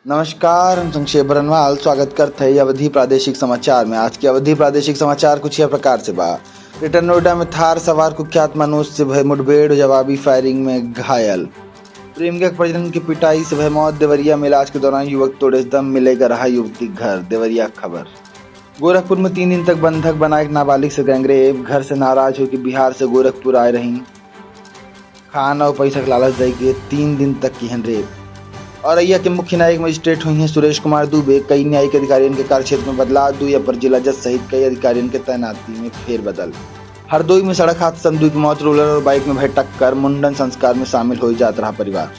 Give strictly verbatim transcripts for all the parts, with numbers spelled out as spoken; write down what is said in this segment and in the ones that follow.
नमस्कार, हम संक्षेप बरनवाल स्वागत करत हई अवधी प्रादेशिक समाचार में। आज के अवधी प्रादेशिक समाचार कुछ यह प्रकार से बा। ग्रेटर नोएडा में थार सवार कुख्यात मनोज से भय मुठभेड़, जवाबी firing में घायल। प्रेमिका के परिजन की पिटाई से भय मौत, देवरिया में इलाज के दौरान युवक तोड़े दम, मिले गरहा युवती घर, देवरिया खबर। गोरखपुर में तीन दिन तक बंधक बनाए एक नाबालिग से gang rape, घर से नाराज होके बिहार से गोरखपुर आए रही। खान और पैसा के लालच दे के तीन दिन तक किहन rape। औरैया के मुख्य न्यायिक मजिस्ट्रेट हुई हैं सुरेश कुमार दुबे, कई न्यायिक अधिकारियन के कार्यक्षेत्र में बदलाव, दुई अपर जिला जज सहित कई अधिकारियन के तैनाती में फेरबदल। हरदोई में सड़क हादसा, दुई की मौत, roller और bike में भय टक्कर, मुंडन संस्कार में शामिल हो जात रहा परिवार।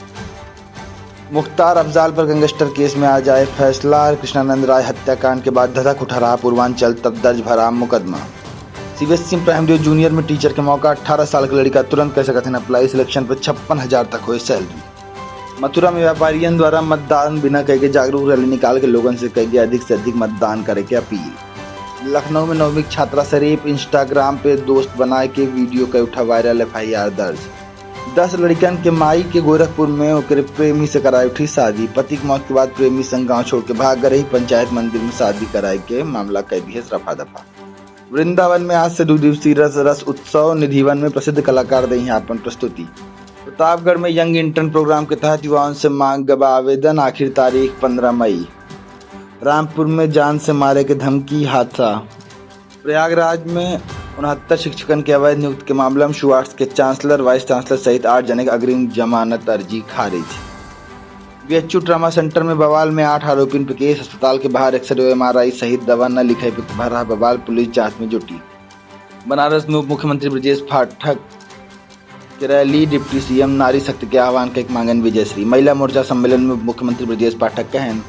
मुख्तार अफजाल पर gangster case में आ जाए फैसला, कृष्णानंद राय हत्याकांड के बाद धधक उठा रहा पूर्वांचल, तब दर्ज भरा मुकदमा। सीबीएसई में प्राइमरी और जूनियर में टीचर के मौका, अठारह साल के लड़का तुरंत कर सकत हैं apply, selection पर छप्पन हजार तक होए salary। मथुरा में व्यापारियन द्वारा मतदान बिना कहे के जागरूक रैली निकाल के लोगन से कहे के अधिक से अधिक मतदान करे के अपील। लखनऊ में नवमी के छात्रा से rape, Instagram पे दोस्त बनाए के video के उठा viral, एफआईआर दर्ज। दस लड़िकन के माई के गोरखपुर में ओकरे प्रेमी से कराए उठी शादी। पति के मौत के बाद प्रेमी संग गांव छोड़ के भाग गए रही। पंचायत मंदिर में शादी कराए के मामला कह दिए रफा दफा। वृंदावन में आज से दो दिवसीय रस रस उत्सव। निधिवन में प्रसिद्ध कलाकार दई हैं आपन प्रस्तुति। प्रतापगढ़ में Young Intern program के तहत युवाओं से मांग बा आवेदन, आखिर तारीख पन्द्रह मई। रामपुर में जान से मारे के धमकी, हादसा। प्रयागराज में उनहत्तर शिक्षकन के अवैध नियुक्ति के मामला में शुआर्ट्स के चांसलर, वाइस चांसलर सहित आठ जने के अग्रिम जमानत अर्जी खारिज। बीएचयू ट्रामा सेंटर में बवाल में आठ आरोपिन पे केस, अस्पताल के बाहर एक्सरे, एमआरआई सहित दवा न लिखे पे भर रहा बवाल, पुलिस जांच में जुटी। बनारस में उप मुख्यमंत्री ब्रजेश पाठक के रैली, डिप्टी सीएम नारी शक्ति के आह्वान के मांगन विजयश्री। महिला मोर्चा सम्मेलन में उप मुख्यमंत्री ब्रजेश पाठक कहन,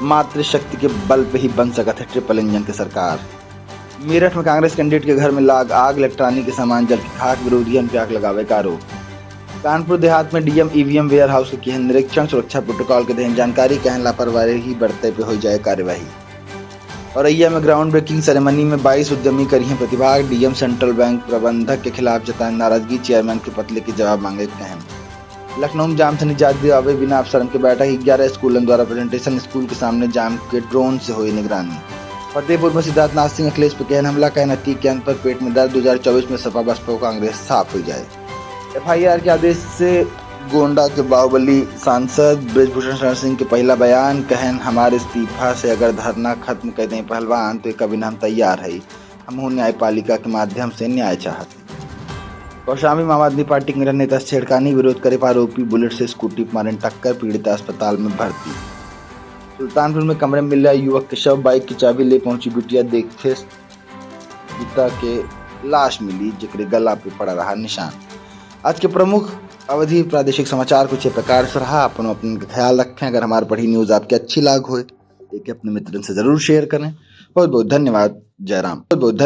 मातृशक्ति के बल पे ही बन सकत है ट्रिपल इंजन के सरकार। मेरठ में कांग्रेस कैंडिडेट के घर में लाग आग, इलेक्ट्रॉनिक के सामान जल के खाक, विरोधियन पे आग लगावे का आरोप। कानपुर देहात में डीएम ईवीएम वेयर हाउस के किहन निरीक्षण, सुरक्षा प्रोटोकॉल के देहन जानकारी, कहन लापरवाही बरते पे हो जाए कार्यवाही। औरैया में ground breaking ceremony में बाईस उद्यमी करिहें प्रतिभाग, डीएम सेंट्रल बैंक प्रबंधक के खिलाफ जताएं नाराजगी, चेयरमैन के पत्र लेके जवाब मांगे कहन। लखनऊ में जाम से निजात दिवावे बिना अफसरन के बैठक, ग्यारह स्कूलन द्वारा प्रेजेंटेशन, स्कूल के सामने जाम के ड्रोन से होई निगरानी। फतेहपुर में सिद्धार्थनाथ सिंह अखिलेश पे कहन हमला, कहन अतीक के अंत पर पेट में दर्द, दो हज़ार चउबीस में सपा बसपा कांग्रेस साफ हो जाए। एफआईआर के आदेश से गोंडा के बाहुबली सांसद ब्रजभूषण शरण सिंह के पहला बयान, कहन हमारे इस्तीफा से अगर धरना खत्म कर दें पहलवान तो एक अभिनव तैयार है। हमहू न्यायपालिका के माध्यम से न्याय चाहत। कौशाम्बी में आम आदमी पार्टी के नेता से छेड़खानी, विरोध करे पर आरोपी बुलेट से स्कूटी पर मारेन टक्कर, पीड़िता अस्पताल में भर्ती। सुल्तानपुर में कमरे में मिला युवक के शव, बाइक की चाबी ले पहुंची बिटिया, देखे पिता के लाश मिली, जेकरे गला पे पड़ा रहा निशान। आज के प्रमुख अवधी प्रादेशिक समाचार कुछ ये प्रकार से रहा। अपन अपन के ख्याल रखें। अगर हमारे पढ़ी न्यूज आपके अच्छी लाग होए, तो इके अपने मित्रन से जरूर शेयर करें। बहुत बहुत धन्यवाद। जय राम। बहुत बहुत